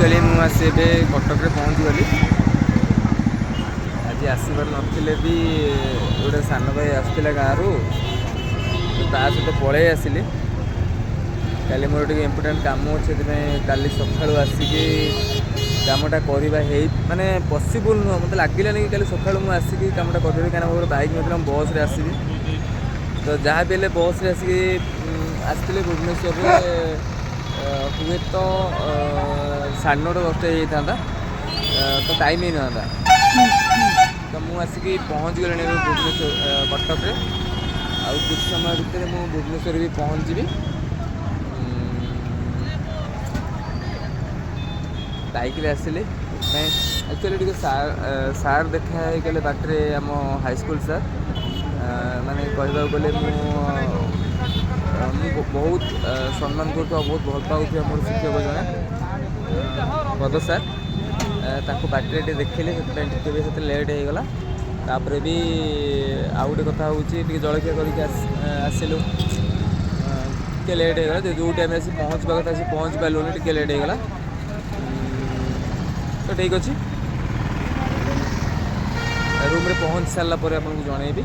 Actually ମୁଁ ଆସି ଏବେ କଟକରେ ପହଞ୍ଚିଗଲି। ଆଜି ଆସିବାର ନଥିଲେ ବି ଗୋଟେ ସାନ ଭାଇ ଆସିଥିଲା ଗାଁରୁ, ତ ତା ସହିତ ପଳେଇ ଆସିଲି। କାଲି ମୋର ଟିକେ ଇମ୍ପୋର୍ଟାଣ୍ଟ କାମ ଅଛି, ସେଥିପାଇଁ କାଲି ସକାଳୁ ଆସିକି କାମଟା କରିବା ହେଇ ମାନେ ପସିବୁଲ୍ ନୁହଁ। ମୋତେ ଲାଗିଲାନି କି କାଲି ସକାଳୁ ମୁଁ ଆସିକି କାମଟା କରିଦେବି, କାହିଁକିନା ମୋର ବାଇକ୍ ନଥିଲା, ମୁଁ ବସ୍ରେ ଆସିବି। ତ ଯାହା ବି ହେଲେ ବସ୍ରେ ଆସିକି ଆସିଥିଲେ ଭୁବନେଶ୍ୱରରେ ହୁଏତ 9:30 10ଟା ହେଇଯାଇଥାନ୍ତା, ତ ଟାଇମ୍ ହେଇନଥାନ୍ତା। ତ ମୁଁ ଆସିକି ପହଞ୍ଚିଗଲିଣି ଏବେ ଭୁବନେଶ୍ୱର, କଟକରେ। ଆଉ କିଛି ସମୟ ଭିତରେ ମୁଁ ଭୁବନେଶ୍ୱରରେ ବି ପହଞ୍ଚିଯିବି। ବାଇକ୍ରେ ଆସିଲି ସେଥିପାଇଁ। ଆକ୍ଚୁଆଲି ଟିକେ ସାର୍ ଦେଖା ହେଇଗଲେ ବାଟରେ, ଆମ ହାଇସ୍କୁଲ ସାର୍। ମାନେ କହିବାକୁ ଗଲେ ମୁଁ ବହୁତ ସମ୍ମାନ କରୁଥିବା, ବହୁତ ଭଲ ପାଉଥିବା ମୋର ଶିକ୍ଷକ ଜଣେ ପଦ ସାର୍, ତାଙ୍କୁ ବାଟରେ ଟିକେ ଦେଖିଲି, ସେଥିପାଇଁ ଟିକେ ବି ସେତେ ଲେଟ୍ ହେଇଗଲା। ତାପରେ ବି ଆଉ ଗୋଟେ କଥା ହେଉଛି, ଟିକେ ଜଳଖିଆ କରିକି ଆସିଲୁ, ଟିକେ ଲେଟ୍ ହେଇଗଲା। ଯେଉଁ ଟାଇମ୍ରେ ଆସି ପହଞ୍ଚିବା କଥା ଆସି ପହଞ୍ଚି ପାରିଲୁନି, ଟିକେ ଲେଟ୍ ହେଇଗଲା। ତ ଠିକ୍ ଅଛି, ରୁମ୍ରେ ପହଞ୍ଚି ସାରିଲା ପରେ ଆପଣଙ୍କୁ ଜଣେଇବି।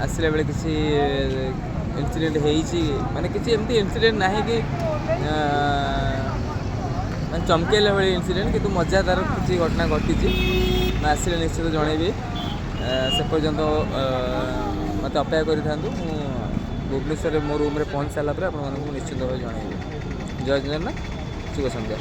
ଆସିଲା ବେଳେ କିଛି ଇନସିଡେଣ୍ଟ ହେଇଛି, ମାନେ କିଛି ଏମିତି ଇନସିଡେଣ୍ଟ ନାହିଁ କି ମାନେ ଚମକେଇଲା ଭଳି ଇନସିଡେଣ୍ଟ, କିନ୍ତୁ ମଜାଦାର କିଛି ଘଟଣା ଘଟିଛି। ମୁଁ ଆସିଲେ ନିଶ୍ଚିତ ଜଣେଇବି। ସେ ପର୍ଯ୍ୟନ୍ତ ମୋତେ ଅପେକ୍ଷା କରିଥାନ୍ତୁ। ମୁଁ ଭୁବନେଶ୍ୱରରେ ମୋ ରୁମ୍ରେ ପହଞ୍ଚି ସାରିଲା ପରେ ଆପଣମାନଙ୍କୁ ମୁଁ ନିଶ୍ଚିନ୍ତ ଭାବେ ଜଣେଇବି। ଜୟ ଜଗନ୍ନାଥ, ଶୁଭ ସନ୍ଧ୍ୟା।